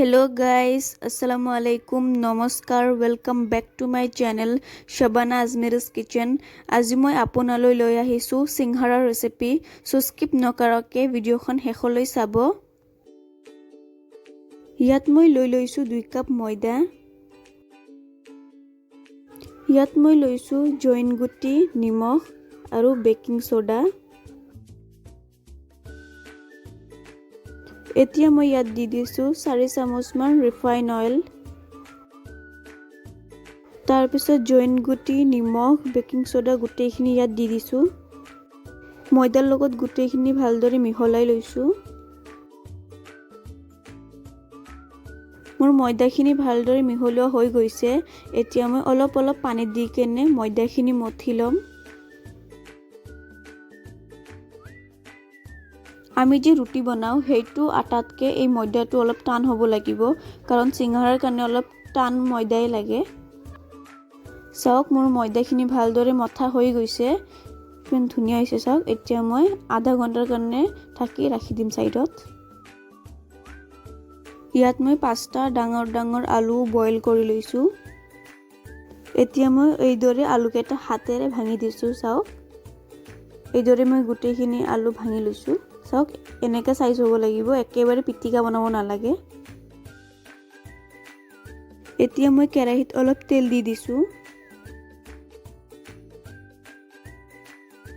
Hello' guys, আসসালামু আলাইকুম, নমস্কাৰ। Welcome back to my channel Shabana Ajmeri's Kitchen। আজি মই আপোনালৈ লৈ আহিছোঁ চিংহাৰাৰ ৰেচিপি। চ' স্কিপ নকৰাকৈ ভিডিঅ'খন শেষলৈ চাব। ইয়াত মই লৈ লৈছোঁ 2 কাপ ময়দা। ইয়াত মই লৈছোঁ জইন গুটি, নিমখ আৰু বেকিং চ'ডা। এতিয়া মই ইয়াত দি দিছোঁ 4 চামুচমান ৰিফাইন অইল। তাৰপিছত জইন গুটি, নিমখ, বেকিং চ'ডা গোটেইখিনি ইয়াত দি দিছোঁ। ময়দাৰ লগত গোটেইখিনি ভালদৰে মিহলাই লৈছোঁ। মোৰ ময়দাখিনি ভালদৰে মিহলোৱা হৈ গৈছে। এতিয়া মই অলপ অলপ পানী দি কেনে ময়দাখিনি মঠি ল'ম। আমি যি ৰুটি বনাওঁ, সেইটো আটাতকৈ এই ময়দাটো অলপ টান হ'ব লাগিব, কাৰণ চিঙাৰাৰ কাৰণে অলপ টান ময়দাই লাগে। চাওক, মোৰ ময়দাখিনি ভালদৰে মথা হৈ গৈছে। কিমান ধুনীয়া হৈছে চাওক। এতিয়া মই আধা ঘণ্টাৰ কাৰণে ঢাকি ৰাখি দিম ছাইডত। ইয়াত মই পাঁচটা ডাঙৰ ডাঙৰ আলু বইল কৰি লৈছোঁ। এতিয়া মই এইদৰে আলুকেইটা হাতেৰে ভাঙি দিছোঁ। চাওক, এইদৰে মই গোটেইখিনি আলু ভাঙি লৈছোঁ। চাওক, এনেকৈ চাইজ হ'ব লাগিব, একেবাৰে পিটিকা বনাব নালাগে। এতিয়া মই কেৰাহীত অলপ তেল দি দিছোঁ।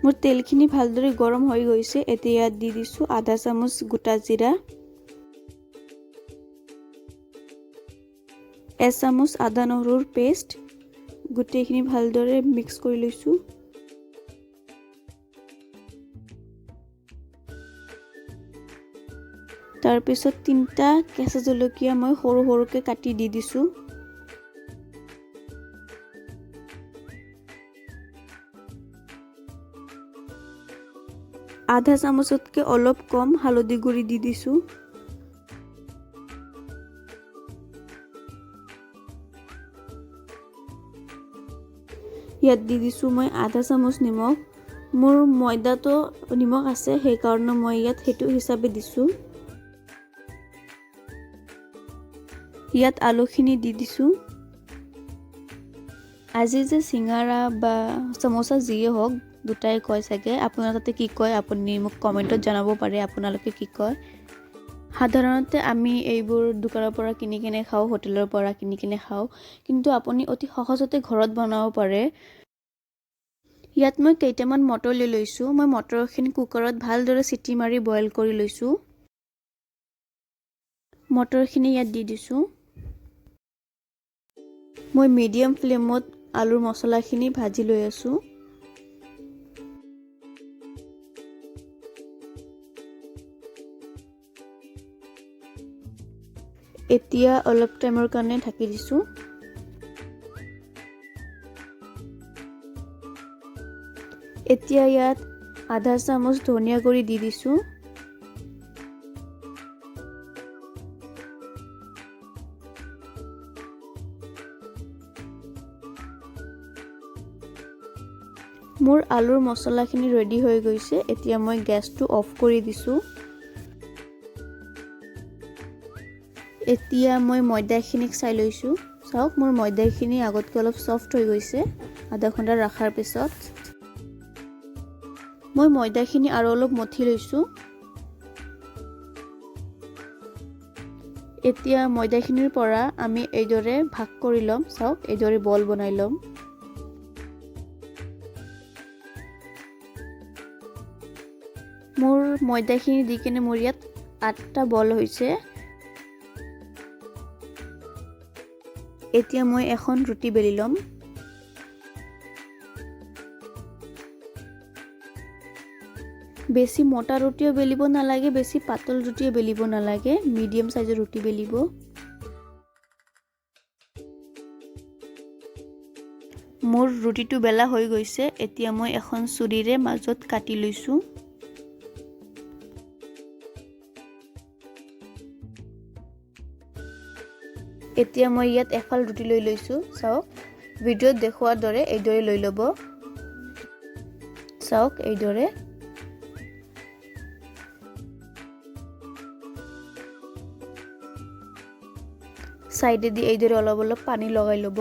মোৰ তেলখিনি ভালদৰে গৰম হৈ গৈছে। এতিয়া ইয়াত দি দিছোঁ আধা চামুচ গোটা জিৰা, এচামুচ আদা নহৰুৰ পেষ্ট। গোটেইখিনি ভালদৰে মিক্স কৰি লৈছোঁ। তাৰপিছত তিনিটা কেঁচা জলকীয়া মই সৰু সৰুকৈ কাটি দি দিছোঁ। আধা চামুচতকৈ অলপ কম হালধি গুড়ি দি দিছোঁ। ইয়াত দি দিছোঁ মই আধা চামুচ নিমখ। মোৰ ময়দাটো নিমখ আছে, সেইকাৰণে মই ইয়াত সেইটো হিচাপে দিছোঁ। ইয়াত আলুখিনি দি দিছোঁ। আজি যে চিঙাৰা বা চামোচা যিয়ে হওক, দুটাই কয় চাগে। আপোনাৰ তাতে কি কয়, আপুনি মোক কমেণ্টত জনাব পাৰে আপোনালোকে কি কয়। সাধাৰণতে আমি এইবোৰ দোকানৰ পৰা কিনি কিনে খাওঁ, হোটেলৰ পৰা কিনি কিনে খাওঁ, কিন্তু আপুনি অতি সহজতে ঘৰত বনাব পাৰে। ইয়াত মই কেইটামান মটৰ লৈ লৈছোঁ। মই মটৰখিনি কুকাৰত ভালদৰে চিটি মাৰি বইল কৰি লৈছোঁ। মটৰখিনি ইয়াত দি দিছোঁ। মই মিডিয়াম ফ্লেমত আলুৰ মছলাখিনি ভাজি লৈ আছোঁ। এতিয়া অলপ টাইমৰ কাৰণে ঢাকি দিছোঁ। এতিয়া ইয়াত আধা চামুচ ধনিয়া গুড়ি দি দিছোঁ। মোৰ আলুৰ মছলাখিনি ৰেডি হৈ গৈছে। এতিয়া মই গেছটো অফ কৰি দিছোঁ। এতিয়া মই ময়দাখিনিক চাই লৈছোঁ। চাওক, মোৰ ময়দাখিনি আগতকৈ অলপ ছফ্ট হৈ গৈছে আধা ঘণ্টা ৰখাৰ পিছত। মই ময়দাখিনি আৰু অলপ মঠি লৈছোঁ। এতিয়া ময়দাখিনিৰ পৰা আমি এইদৰে ভাগ কৰি ল'ম। চাওক, এইদৰে বল বনাই ল'ম। মোৰ ময়দাখিনি দি কিনে মোৰ ইয়াত আঠটা বল হৈছে। এতিয়া মই এখন ৰুটি বেলি ল'ম। বেছি মোটা ৰুটিও বেলিব নালাগে, বেছি পাতল ৰুটিও বেলিব নালাগে, মিডিয়াম চাইজৰ ৰুটি বেলিব। মোৰ ৰুটিটো বেলা হৈ গৈছে। এতিয়া মই এখন চুৰিৰে মাজত কাটি লৈছোঁ। এতিয়া মই ইয়াত এফাল ৰুটি লৈ লৈছোঁ। চাওক, ভিডিঅ'ত দেখুওৱাৰ দৰে এইদৰে লৈ ল'ব। চাওক, এইদৰে। ছাইডেদি এইদৰে অলপ অলপ পানী লগাই ল'ব।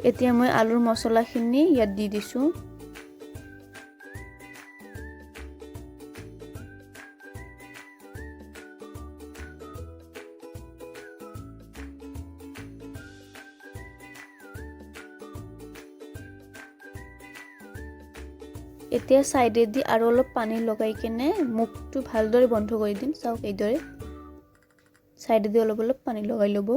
এতিয়া মই আলুৰ মছলাখিনি ইয়াত দি দিছোঁ। এতিয়া ছাইডেদি আৰু অলপ পানী লগাই কেনে মুখটো ভালদৰে বন্ধ কৰি দিম। চাওক, এইদৰে ছাইডেদি অলপ অলপ পানী লগাই ল'ব।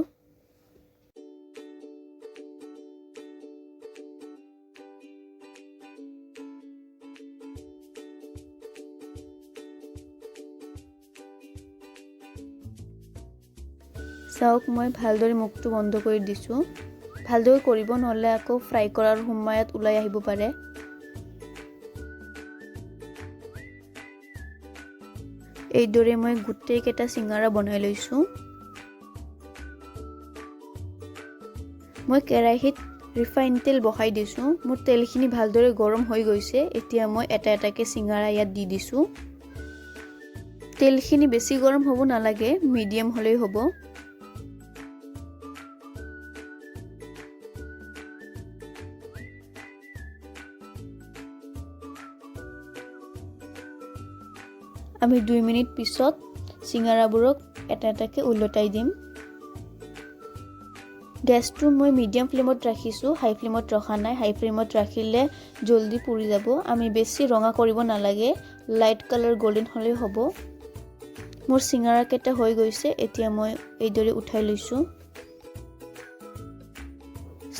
চাওক, মই ভালদৰে মুখটো বন্ধ কৰি দিছোঁ। ভালদৰে কৰিব, নহ'লে আকৌ ফ্ৰাই কৰাৰ সময়ত ওলাই আহিব পাৰে। এইদৰে মই গোটেইকেইটা চিঙাৰা বনাই লৈছোঁ। মই কেৰাহীত ৰিফাইন তেল বহাই দিছোঁ। মোৰ তেলখিনি ভালদৰে গৰম হৈ গৈছে। এতিয়া মই এটা এটাকৈ চিঙাৰা ইয়াত দি দিছোঁ। তেলখিনি বেছি গৰম হ'ব নালাগে, মিডিয়াম হ'লেই হ'ব। আমি 2 মিনিট পিছত চিঙাৰাবোৰক এটা এটাকৈ ওলটাই দিম। গেছটো মই মিডিয়াম ফ্লেমত ৰাখিছোঁ, হাই ফ্লেমত ৰখা নাই। হাই ফ্লেমত ৰাখিলে জল্দি পুৰি যাব। আমি বেছি ৰঙা কৰিব নালাগে, লাইট কালাৰ গল্ডেন হ'লেই হ'ব। মোৰ চিঙাৰাকেইটা হৈ গৈছে। এতিয়া মই এইদৰে উঠাই লৈছোঁ।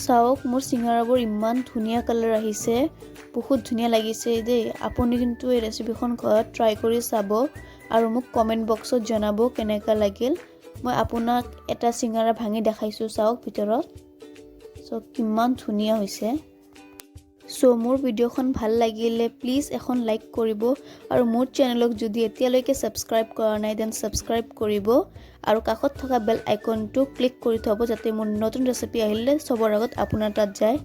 চাওক, মোৰ চিঙাৰাবোৰ ইমান ধুনীয়া কালাৰ আহিছে, বহুত ধুনীয়া লাগিছে দেই। আপুনি কিন্তু এই ৰেচিপিখন ঘৰত ট্ৰাই কৰি চাব আৰু মোক কমেণ্ট বক্সত জনাব কেনেকুৱা লাগিল। মই আপোনাক এটা চিঙাৰা ভাঙি দেখাইছোঁ। চাওক, ভিতৰত চাওক, কিমান ধুনীয়া হৈছে। চ' মোৰ ভিডিঅ'খন ভাল লাগিলে প্লিজ এখন লাইক কৰিব আৰু মোৰ চেনেলক যদি এতিয়ালৈকে ছাবস্ক্ৰাইব কৰা নাই, then subscribe কৰিব আৰু কাষত থকা বেল আইকনটো ক্লিক কৰি থ'ব, যাতে মোৰ নতুন ৰেচিপি আহিলে চবৰ আগত আপোনাৰ তাত যায়।